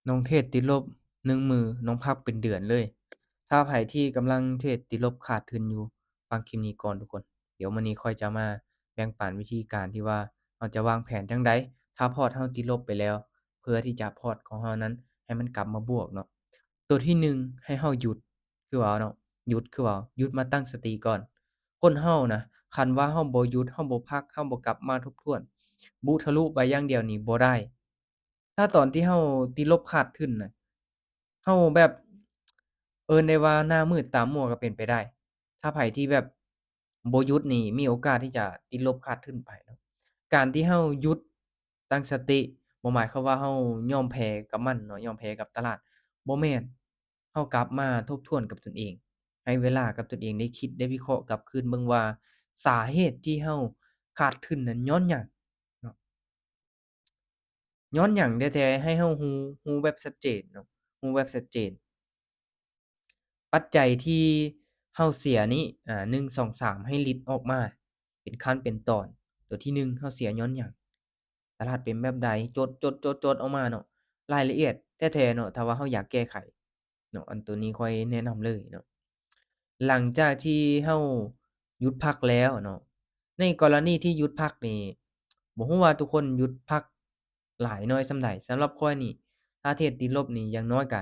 ນ້ອງເທຣດຕິດລົບໜຶ່ງມື້ ນ້ອງພັກເປັນເດືອນເລີຍ. ຖ້າໃຜທີ່ກຳລັງເທຣດຕິດລົບຂາດທຶນຢູ່ ຟັງຄລິບນີ້ກ່ອນທຸກຄົນ. ດຽວມື້ນີ້ຂ້ອຍຈະມາແບ່ງປັນວິທີການທີ່ວ່າເຮົາຈະວາງແຜນຈັ່ງໃດ ຖ້າພອດເຮົາຕິດລົບໄປແລ້ວ ເພື່ອທີ່ຈະພອດຂອງເຮົານັ້ນໃຫ້ມັນກັບມາບວກເນາະ. ໂຕທີໜຶ່ງ ໃຫ້ເຮົາຢຸດ ຄືເວົ້າເນາະ ຢຸດ ຄືເວົ້າ ຢຸດມາຕັ້ງສະຕິກ່ອນ. ຄົນເຮົານະ ຄັນວ່າເຮົາບໍ່ຢຸດ ເຮົາບໍ່ພັກ ເຮົາບໍ່ກັບມາທົບທວນ ບຸທະລຸໄປຢ່າງດຽວນີ້ບໍ່ໄດ້. ຖ້າຕອນທີ່ເຮົາຕິດລົບຂາດທຶນນະ ເຮົາແບບ ເອີ້ນໄດ້ວ່າໜ້າມືດຕາມົວກໍເປັນໄປໄດ້. ຖ້າໃຜທີ່ແບບບໍ່ຢຸດນີ້ ມີໂອກາດທີ່ຈະຕິດລົບຂາດທຶນໄປເນາະ. ການທີ່ເຮົາຢຸດ ຕັ້ງສະຕິ ບໍ່ໝາຍຄວາມວ່າເຮົາຍອມແພ້ກັບມັນເນາະ ຍອມແພ້ກັບຕະຫຼາດ ບໍ່ແມ່ນ. ເຮົາກັບມາທົບທວນກັບຕົນເອງ ໃຫ້ເວລາກັບຕົນເອງໄດ້ຄິດ ໄດ້ວິເຄາະກັບຄືນເບິ່ງວ່າ ສາເຫດທີ່ເຮົາຂາດທຶນນັ້ນຍ້ອນຫຍັງເນາະ? ຍ້ອນຫຍັງແທ້ໆ? ໃຫ້ເຮົາຮູ້ ຮູ້ແບບຊັດເຈນເນາະ ຮູ້ແບບຊັດເຈນ. ປັດໄຈທີ່ເຮົາເສຍນີ້ ອາ ໜຶ່ງ ສອງ ສາມ ໃຫ້ລິດອອກມາເປັນຂັ້ນເປັນຕອນ. ໂຕທີໜຶ່ງ ເຮົາເສຍຍ້ອນຫຍັງ? ຕະຫຼາດເປັນແບບໃດ? ຈົດ ຈົດ ຈົດ ຈົດອອກມາເນາະ ລາຍລະອຽດແທ້ໆເນາະ ຖ້າວ່າເຮົາຢາກແກ້ໄຂເນາະ. ອັນໂຕນີ້ຂ້ອຍແນະນຳເລີຍເນາະ. ຫຼັງຈາກທີ່ເຮົາຢຸດພັກແລ້ວເນາະ ໃນກໍລະນີທີ່ຢຸດພັກນີ້ ບໍ່ຮູ້ວ່າທຸກຄົນຢຸດພັກຫຼາຍໜ້ອຍສ່ຳໃດ. ສຳລັບຂ້ອຍນີ້ ຖ້າເທຣດຕິດລົບນີ້ ຢ່າງໜ້ອຍກະ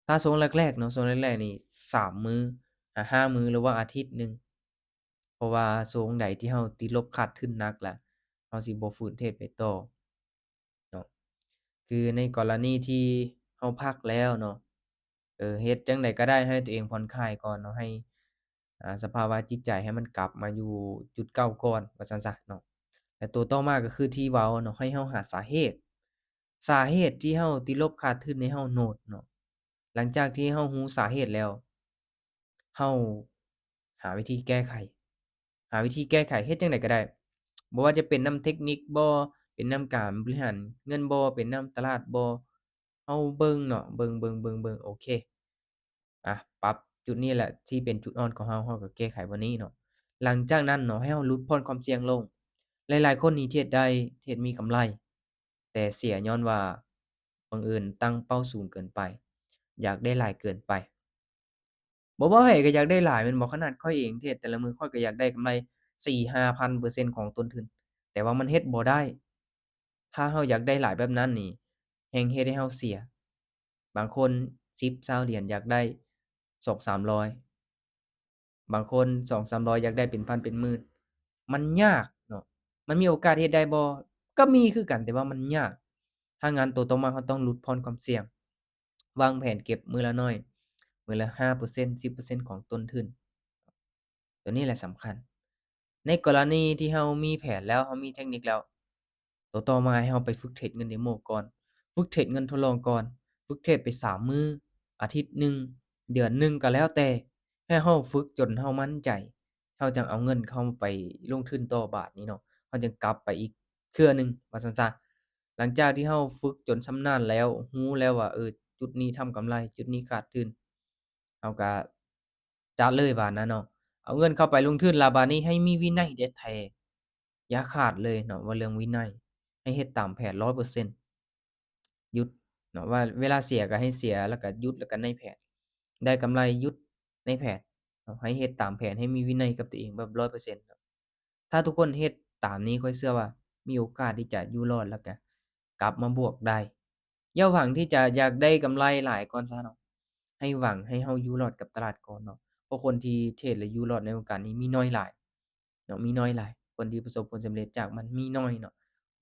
ຖ້າຊ່ວງແລກໆເນາະ ຊ່ວງແລກໆນີ້ ສາມມື້ ຫາ ຫ້າມື້ ຫຼືວ່າອາທິດໜຶ່ງ. ເພາະວ່າຊ່ວງໃດທີ່ເຮົາຕິດລົບຂາດທຶນໜັກລະ ເຮົາຊິບໍ່ຟື້ນເທຣດໄປຕໍ່ເນາະ. ຄືໃນກໍລະນີທີ່ເຮົາພັກແລ້ວເນາະ ເອີ ເຮັດຈັ່ງໃດກໍໄດ້ໃຫ້ຕົວເອງຜ່ອນຄາຍກ່ອນເນາະ ໃຫ້ ອາ ສະພາວະຈິດໃຈໃຫ້ມັນກັບມາຢູ່ຈຸດເກົ່າກ່ອນ ວ່າຊັ້ນຊະເນາະ. ແລະ ໂຕຕໍ່ມາກໍຄືທີ່ເວົ້າເນາະ ໃຫ້ເຮົາຫາສາເຫດ ສາເຫດທີ່ເຮົາຕິດລົບຂາດທຶນໃຫ້ເຮົາໂນດເນາະ. ຫຼັງຈາກທີ່ເຮົາຮູ້ສາເຫດແລ້ວ ເຮົາຫາວິທີແກ້ໄຂ ຫາວິທີແກ້ໄຂ ເຮັດຈັ່ງໃດກໍໄດ້ ບໍ່ວ່າຈະເປັນນຳເທັກນິກບໍ ເປັນນຳການບໍລິຫານເງິນບໍ ເປັນນຳຕະຫຼາດບໍ ເຮົາເບິ່ງເນາະ ເບິ່ງ ເບິ່ງ ເບິ່ງ ເບິ່ງ ໂອເຄ ອາ ປັບຈຸດນີ້ແຫຼະທີ່ເປັນຈຸດອ່ອນຂອງເຮົາ ເຮົາກໍແກ້ໄຂບ່ອນນີ້ເນາະ. ຫຼັງຈາກນັ້ນເນາະ ໃຫ້ເຮົາຫຼຸດຜ່ອນຄວາມສ່ຽງລົງ. ຫຼາຍໆຄົນນີ້ເທຣດໄດ້ ເທຣດມີກຳໄລ ແຕ່ເສຍຍ້ອນວ່າບັງເອີນຕັ້ງເປົ້າສູງເກີນໄປ ຢາກໄດ້ຫຼາຍເກີນໄປ. ບໍ່ວ່າໃຜກໍຢາກໄດ້ຫຼາຍແມ່ນບໍ່? ຂະໜາດຂ້ອຍເອງເທຣດແຕ່ລະມື້ ຂ້ອຍກໍຢາກໄດ້ກຳໄລສີ່ຫ້າພັນເປີເຊັນຂອງຕົ້ນທຶນ ແຕ່ວ່າມັນເຮັດບໍ່ໄດ້. ຖ້າເຮົາຢາກໄດ້ຫຼາຍແບບນັ້ນນີ້ ແຮ່ງເຮັດໃຫ້ເຮົາເສຍ. ບາງຄົນສິບ ຊາວຫຼຽນ ຢາກໄດ້ສອງສາມຮ້ອຍ ບາງຄົນສອງສາມຮ້ອຍ ຢາກໄດ້ເປັນພັນເປັນໝື່ນ ມັນຍາກເນາະ. ມັນມີໂອກາດເຮັດໄດ້ບໍ່? ກໍມີຄືກັນ ແຕ່ວ່າມັນຍາກ. ຖ້າງນັ້ນໂຕຕໍ່ມາເຮົາຕ້ອງຫຼຸດຜ່ອນຄວາມສ່ຽງ ວາງແຜນເກັບມື້ລະໜ້ອຍ ມື້ລະຫ້າເປີເຊັນ ສິບເປີເຊັນຂອງຕົ້ນທຶນ ໂຕນີ້ແຫຼະສຳຄັນ. ໃນກໍລະນີທີ່ເຮົາມີແຜນແລ້ວ ເຮົາມີເທັກນິກແລ້ວ ໂຕຕໍ່ມາໃຫ້ເຮົາໄປຝຶກເທຣດເງິນເດໂມກ່ອນ ຝຶກເທຣດເງິນທົດລອງກ່ອນ ຝຶກເທຣດໄປສາມມື້ ອາທິດໜຶ່ງ ເດືອນໜຶ່ງກໍແລ້ວແຕ່ ໃຫ້ເຮົາຝຶກຈົນເຮົາໝັ້ນໃຈ ເຮົາຈັ່ງເອົາເງິນເຂົ້າໄປລົງທຶນຕໍ່ບາດນີ້ເນາະ ເຮົາຈຶ່ງກັບໄປອີກເທື່ອໜຶ່ງ ວ່າຊັ້ນຊະ. ຫຼັງຈາກທີ່ເຮົາຝຶກຈົນຊຳນານແລ້ວ ຮູ້ແລ້ວວ່າ ເອີ ຈຸດນີ້ທຳກຳໄລ ຈຸດນີ້ຂາດທຶນ ເຮົາກະຈະເລີຍບາດນັ້ນເນາະ ເອົາເງິນເຂົ້າໄປລົງທຶນ ລະບາດນີ້ໃຫ້ມີວິໄນແທ້ໆ ຢ່າຂາດເລີຍເນາະ. ເວົ້າເລື່ອງວິໄນ ໃຫ້ເຮັດຕາມແຜນຮ້ອຍເປີເຊັນ ຢຸດເນາະ ວ່າເວລາເສຍກໍໃຫ້ເສຍ ແລ້ວກໍຢຸດ ແລ້ວກໍໃນແຜນ ໄດ້ກຳໄລຢຸດໃນແຜນເນາະ ໃຫ້ເຮັດຕາມແຜນ ໃຫ້ມີວິໄນກັບຕົວເອງແບບຮ້ອຍເປີເຊັນເນາະ. ຖ້າທຸກຄົນເຮັດຕາມນີ້ ຂ້ອຍເຊື່ອວ່າມີໂອກາດທີ່ຈະຢູ່ລອດ ແລ້ວກະກັບມາບວກໄດ້. ຢ່າຫວັງທີ່ຈະຢາກໄດ້ກຳໄລຫຼາຍກ່ອນຊະເນາະ ໃຫ້ຫວັງໃຫ້ເຮົາຢູ່ລອດກັບຕະຫຼາດກ່ອນເນາະ ເພາະຄົນທີ່ເທຣດ ແລະ ຢູ່ລອດໃນວົງການນີ້ມີໜ້ອຍຫຼາຍເນາະ ມີໜ້ອຍຫຼາຍ. ຄົນທີ່ປະສົບຜົນສຳເລັດຈາກມັນມີໜ້ອຍເນາະ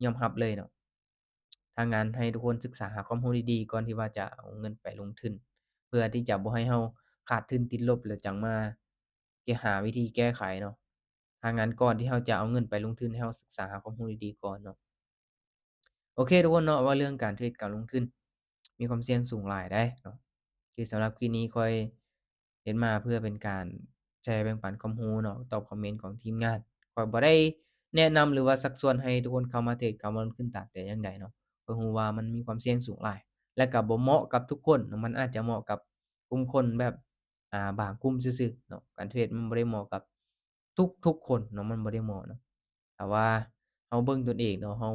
ຍອມຮັບເລີຍເນາະ. ທາງງານໃຫ້ທຸກຄົນສຶກສາຫາຄວາມຮູ້ດີໆ ກ່ອນທີ່ວ່າຈະເອົາເງິນໄປລົງທຶນ ເພື່ອທີ່ຈະບໍ່ໃຫ້ເຮົາຂາດທຶນຕິດລົບ ແລ້ວຈັ່ງມາ ຫາວິທີແກ້ໄຂເນາະ. ທາງງານກ່ອນທີ່ເຮົາຈະເອົາເງິນໄປລົງທຶນ ໃຫ້ເຮົາສຶກສາຫາຄວາມຮູ້ດີໆກ່ອນເນາະ. ໂອເຄທຸກຄົນເນາະ ວ່າເລື່ອງການເທຣດ ການລົງທຶນ ມີຄວາມສ່ຽງສູງຫຼາຍເດ້ເນາະ. ຄືສຳລັບຄລິບນີ້ຂ້ອຍເຮັດມາເພື່ອເປັນການແຊແບ່ງປັນຄວາມຮູ້ເນາະ ຕອບຄອມເມັນຂອງທີມງານ. ຂ້ອຍບໍ່ໄດ້ແນະນຳ ຫຼືວ່າຊັກຊວນໃຫ້ທຸກຄົນເຂົ້າມາເທຣດ ເຂົ້າມາລົງທຶນຕາມແຕ່ຢ່າງໃດເນາະ. ຂ້ອຍຮູ້ວ່າມັນມີຄວາມສ່ຽງສູງຫຼາຍ ແລະ ກໍບໍ່ເໝາະກັບທຸກຄົນເນາະ ມັນອາດຈະເໝາະກັບກຸ່ມຄົນແບບ ອ່າ ບາງກຸ່ມຊື່ໆເນາະ. ການເທຣດມັນບໍ່ໄດ້ເໝາະກັບທຸກໆຄົນເນາະ ມັນບໍ່ໄດ້ເໝາະເນາະ. ຖ້າວ່າເຮົາເບິ່ງຕົນເອງເນາະ ເຮົາ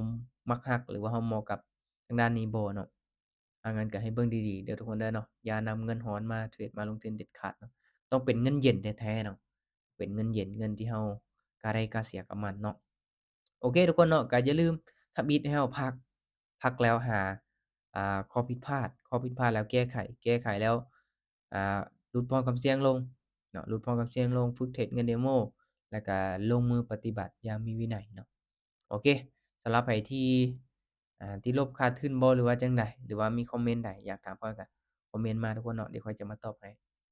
ມັກຮັກ ຫຼືວ່າເຮົາເໝາະກັບທາງດ້ານນີ້ບໍ່ເນາະ. ອັນນັ້ນກໍໃຫ້ເບິ່ງດີໆເດີທຸກຄົນເດີເນາະ, ຢ່ານຳເງິນຮ້ອນມາເທຣດມາລົງທຶນເດັດຂາດເນາະ, ຕ້ອງເປັນເງິນເຢັນແທ້ໆເນາະ, ເປັນເງິນເຢັນ ເງິນທີ່ເຮົາກະໄດ້ກະເສຍກັບມັນເນາະ. ໂອເຄທຸກຄົນເນາະ, ກໍຢ່າລືມທຳອິດໃຫ້ເຮົາພັກ, ພັກແລ້ວຫາ ອ່າ ຂໍ້ຜິດພາດ, ຂໍ້ຜິດພາດແລ້ວແກ້ໄຂ, ແກ້ໄຂແລ້ວ ອ່າ ຫຼຸດຜ່ອນຄວາມສ່ຽງລົງເນາະ, ຫຼຸດຜ່ອນຄວາມສ່ຽງລົງ, ຝຶກເທຣດເງິນເດໂມ ແລ້ວກະລົງມືປະຕິບັດຢ່າງມີວິໄນເນາະ. ໂອເຄ, ສຳລັບໃຜທີ່ ອ່າ ຕິລົບຂາດທຶນບໍ່ ຫຼືວ່າຈັ່ງໃດ ຫຼືວ່າມີຄອມເມັນໃດຢາກຖາມຂ້ອຍ ກໍຄອມເມັນມາທຸກຄົນເນາະ, ດຽວຂ້ອຍຈະມາຕອບໃຫ້.